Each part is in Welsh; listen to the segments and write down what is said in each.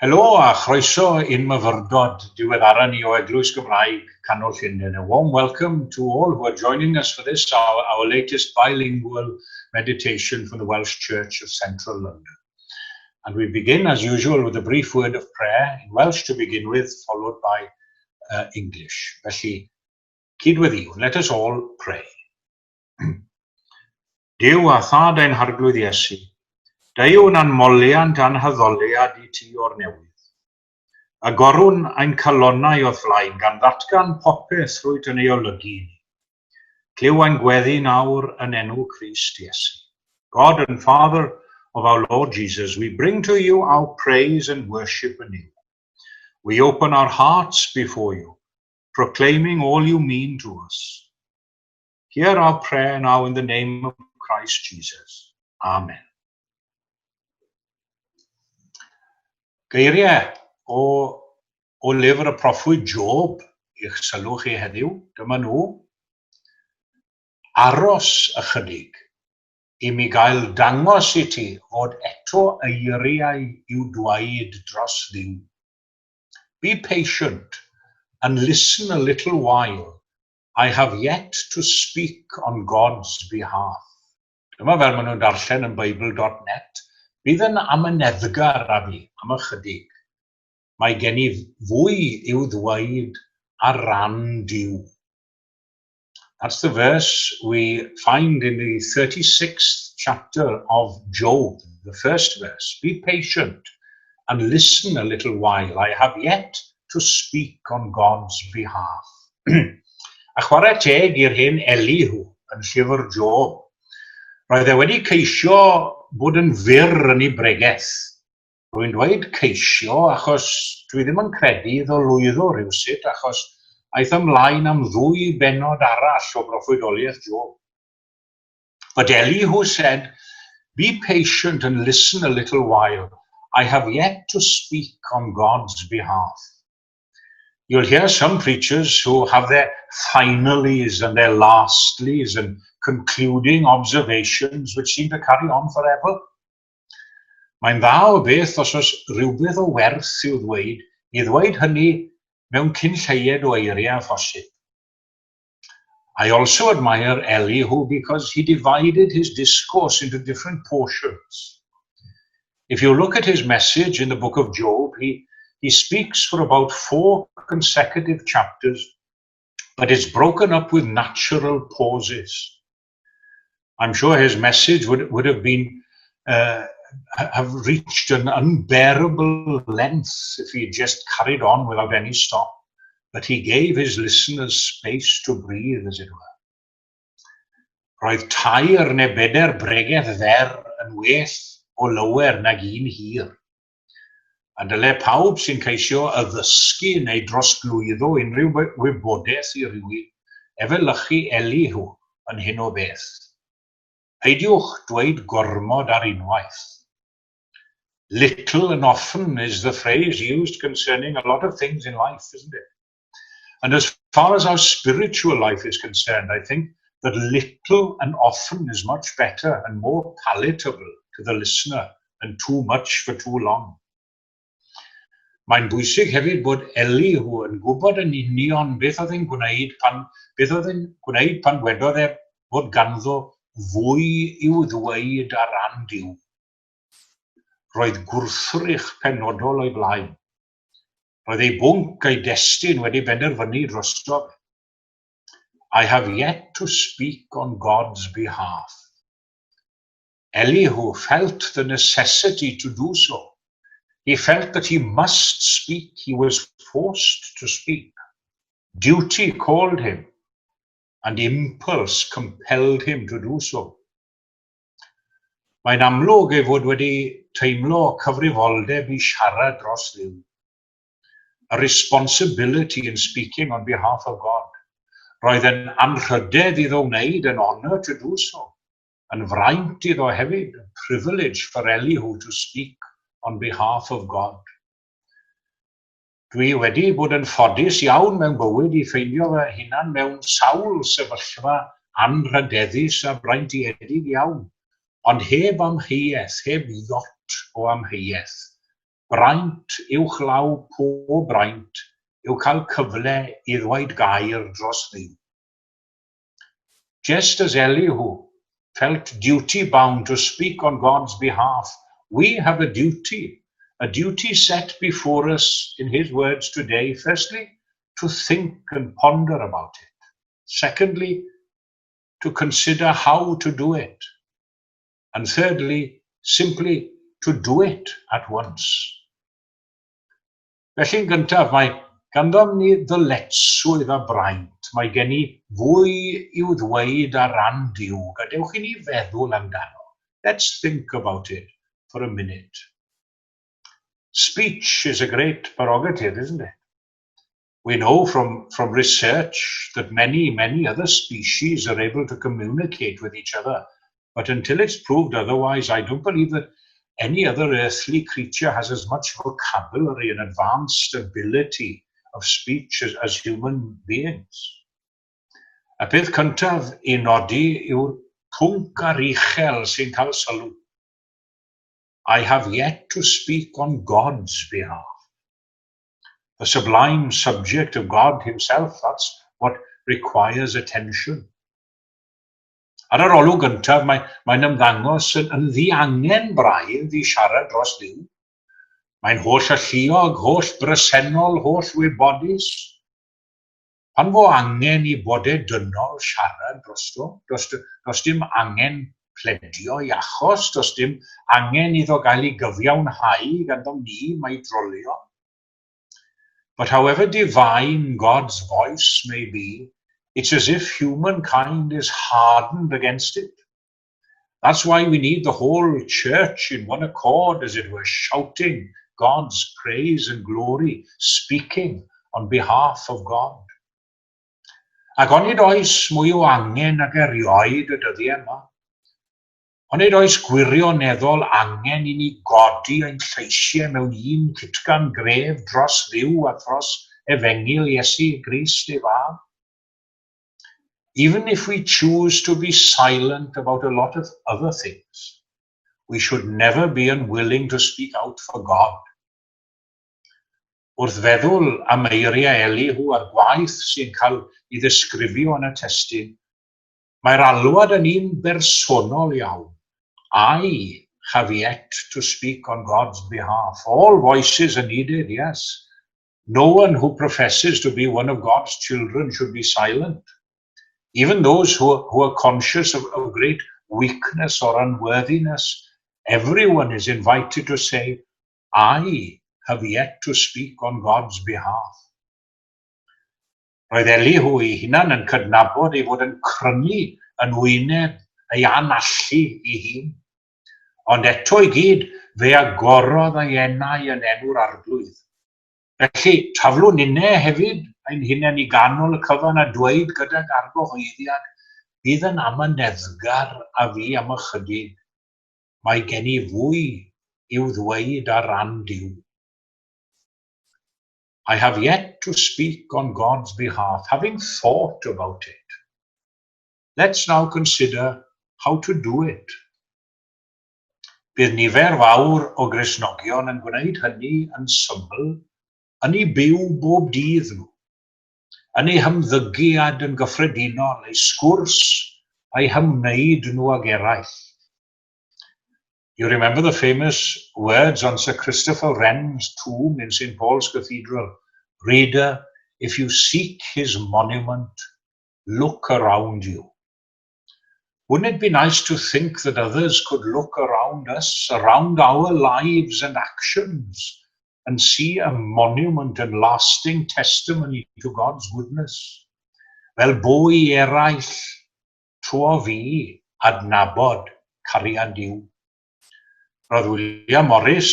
Helo a chroeso i'n myfyrdod diweddara ni o Eglwys Gymraeg Canol Llundain. A warm welcome to all who are joining us for this, our latest bilingual meditation from the Welsh Church of Central London. And we begin, as usual, with a brief word of prayer in Welsh to begin with, followed by English. Felly, cydweddïwn, let us all pray. Duw a Thad ein Harglwydd Iesu, deuwn a'n moliant a'n haddoliad i ti o'r newydd. Agorwn ein calonnau o'th flaen gan ddatgan popeth rwyt yn ei olygu i ni. Clyw ein gweddi nawr yn enw Crist Iesu. God and Father of our Lord Jesus, we bring to you our praise and worship anew. We open our hearts before you, proclaiming all you mean to us. Hear our prayer now in the name of Christ Jesus. Amen. Geiriau o, o lyfr y proffwyd Job i'ch sylw chi heddiw. Dyma nhw. Aros ychydig i mi gael dangos i ti fod eto eiriau i'w dwaed dros Dduw. Be patient and listen a little while I have yet to speak on God's behalf. Dyma fel maen nhw'n darllen yn Bible.net. Bydd yn amyneddgar â fi am ychydig. Mae gen i fwy i'w ddweud ar ran Duw. That's the verse we find in the 36th chapter of Job, the first verse. Be patient and listen a little while. I have yet to speak on God's behalf. A chwarae teg i'r hen Elihu yn llyfr Job. Roedd e wedi ceisio bod yn fyr yn ei bregeth. Rwy'n dweud ceisio achos dwi ddim yn credu iddo lwyddo rhywsut achos aeth ymlaen am ddwy bennod arall o broffwydoliaeth Job. But Elihu said, Be patient and listen a little while. I have yet to speak on God's behalf. You'll hear some preachers who have their finallys and their lastlys and concluding observations which seem to carry on forever. Mae'n dda o beth os oes rhywbeth o werth i'w ddweud, i ddweud hynny mewn cyn lleied o eiriau â phosib. I also admire Elihu because he divided his discourse into different portions. If you look at his message in the book of Job, he speaks for about four consecutive chapters, but it's broken up with natural pauses. I'm sure his message would have been have reached an unbearable length if he had just carried on without any stop. But he gave his listeners space to breathe, as it were. Roedd tair neu bedair bregeth fer yn well o lawer nag un hir. A dyle pawb sy'n ceisio addysgu neu drosglwyddo unrhyw wybodaeth i rywun efelychu Elihu yn hyn o beth. Peidiwch dweud gormod ar unwaith. Little and often is the phrase used concerning a lot of things in life, isn't it? And as far as our spiritual life is concerned, I think that little and often is much better and more palatable to the listener than too much for too long. Mae'n bwysig hefyd bod Elihu yn gwybod yn union beth oedd e'n gwneud pan, beth oedd e'n gwneud pan wedodd e fod ganddo fwy i'w ddweud ar ran Duw. Roedd gwrthrych penodol o'i flaen. Roedd ei bwnc a'i destun wedi benderfynu drosto. I have yet to speak on God's behalf. Elihu felt the necessity to do so. He felt that he must speak. He was forced to speak. Duty called him, and impulse compelled him to do so. Mae'n amlwg ei fod wedi teimlo cyfrifoldeb i siarad dros Dduw. A responsibility in speaking on behalf of God. Roedd yn anrhydedd iddo wneud, an honour to do so. Yn fraint iddo hefyd, a privilege for Elihu to speak on behalf of God. Dwi wedi bod yn ffodus iawn mewn bywyd i ffeindio fy hunan mewn sawl sefyllfa anrhydeddus a breintiedig iawn, ond heb amheuaeth, heb iot o amheuaeth. Braint uwchlaw pob braint yw cael cyfle i ddweud gair dros Dduw. Just as Elihu felt duty bound to speak on God's behalf, we have a duty set before us in his words today. Firstly, to think and ponder about it. Secondly, to consider how to do it. And thirdly, simply to do it at once. Felly'n gyntaf, mae ganddom ni ddyletswydd a braint. Mae gen i fwy i'w ddweud ar ran Duw. Gadewch i ni feddwl amdano. Let's think about it for a minute. Speech is a great prerogative, isn't it? We know from research that many, many other species are able to communicate with each other. But until it's proved otherwise, I don't believe that any other earthly creature has as much vocabulary and advanced ability of speech as human beings. Y peth cyntaf i nodi yw'r pwnc aruchel sy'n cael sylw. I have yet to speak on God's behalf. The sublime subject of God himself, that's what requires attention. Ar yr olwg gyntaf, mae'n ymddangos yn ddiangen braidd i siarad dros Dduw. Mae'n holl alluog, holl bresennol, holl wybodus. Pan fo angen i bodau dynol siarad drosto, does dim angen pledio ei achos, does dim angen iddo gael ei gyfiawnhau ganddo ni mydrolion. But however divine God's voice may be, it's as if humankind is hardened against it. That's why we need the whole church in one accord, as it were, shouting God's praise and glory, speaking on behalf of God. Ac onid oes mwy o angen ag erioed y dyddiau yma? Onid oes gwirioneddol angen i ni godi ein lleisiau mewn un cytgan gref dros Dduw a thros efengyl Iesu Grist ei Fab? Even if we choose to be silent about a lot of other things, we should never be unwilling to speak out for God. Wrth feddwl am eiriau Elihu a'r gwaith sy'n cael ei ddisgrifio yn y testun, mae'r alwad yn un bersonol iawn. I have yet to speak on God's behalf. All voices are needed, yes. No one who professes to be one of God's children should be silent. Even those who are conscious of great weakness or unworthiness, everyone is invited to say, "I have yet to speak on God's behalf." Roedd Elihu ei hunan yn cydnabod ei fod yn crynu yn wyneb ei anallu ei hun. Ond eto i gyd, fe agorodd ei enau yn enw'r Arglwydd. Felly, taflwn ninne hefyd ein hunain i ganol y cyfan a dweud gydag argyhoeddiad, "Bydd yn amyneddgar â fi am ychydig. Mae gen i fwy i'w ddweud ar ran Duw." I have yet to speak on God's behalf, having thought about it. Let's now consider how to do it. Bydd nifer fawr o Gristnogion yn gwneud hynny yn syml yn eu byw bob dydd nhw, yn eu hymddygiad yn gyffredinol, eu sgwrs a'u hymwneud nhw ag eraill. You remember the famous words on Sir Christopher Wren's tomb in St. Paul's Cathedral: "Reader, if you seek his monument, look around you." Wouldn't it be nice to think that others could look around us, around our lives and actions, and see a monument and lasting testimony to God's goodness? Fel bo i eraill trwy fi adnabod cariad Duw. Roedd William Morris,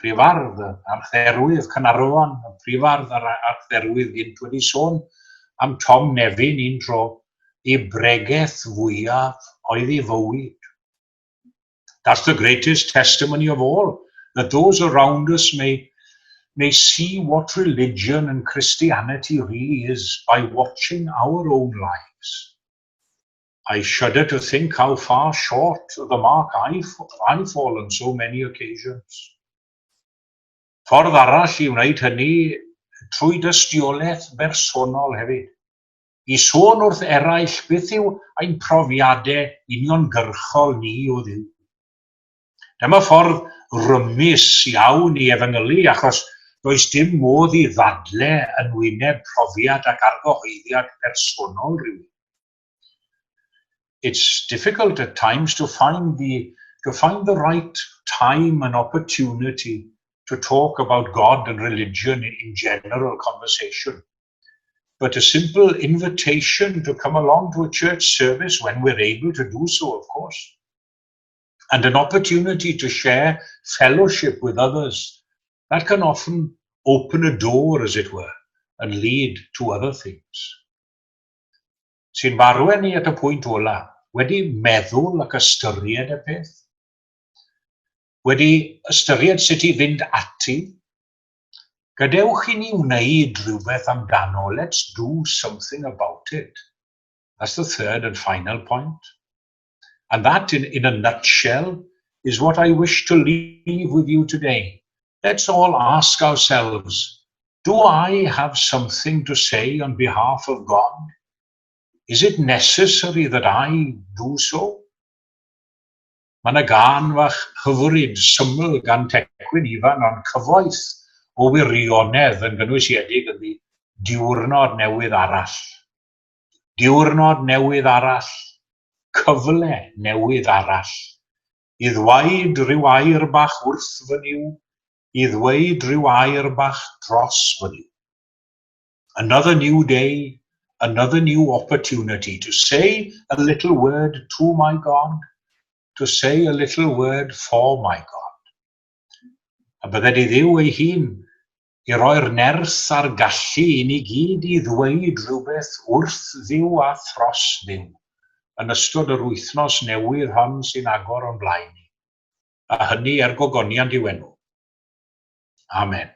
prifardd, Archdderwydd Caernarfon, y prifardd a'r Archdderwydd gynt, wedi sôn am Tom Nefyn un tro, ei bregeth fwyaf oedd ei fywyd. That's the greatest testimony of all, that those around us may see what religion and Christianity really is by watching our own lives. I shudder to think how far short of the mark I fall on so many occasions. Ffordd arall i wneud hynny trwy dystiolaeth bersonol hefyd. I sôn wrth eraill beth yw ein profiadau uniongyrchol ni o Dduw. Dyma ffordd rymus iawn i efengylu achos does dim modd i ddadle yn wyneb profiad ac argyhoeddiad personol rhywun. It's difficult at times to find the right time and opportunity to talk about God and religion in general conversation. But a simple invitation to come along to a church service when we're able to do so, of course, and an opportunity to share fellowship with others, that can often open a door, as it were, and lead to other things. Sy'n arwain ni at y pwynt ola, wedi meddwl ac ystyried y peth, wedi ystyried sut i fynd ati, gadewch i ni wneud rhywbeth amdano. Let's do something about it. That's the third and final point. And that, in a nutshell, is what I wish to leave with you today. Let's all ask ourselves, do I have something to say on behalf of God? Is it necessary that I do so? Mae yna gân fach hyfryd syml gan Tecwyn Ifan ond cyfoeth o wirionedd yn gynwysiedig ynddi: "Diwrnod newydd arall. Diwrnod newydd arall, cyfle newydd arall, i ddweud rhyw air bach wrth fy Nuw, i ddweud rhyw air bach dros fy Nuw." Another new day, another new opportunity to say a little word to my God, to say a little word for my God. A bydded i Dduw ei hun i roi'r nerth a'r gallu i ni gyd i ddweud rhywbeth wrth Dduw a thros Dduw yn ystod yr wythnos newydd hon sy'n agor o'n blaen ni. A hynny er gogoniant i'w enw. Amen.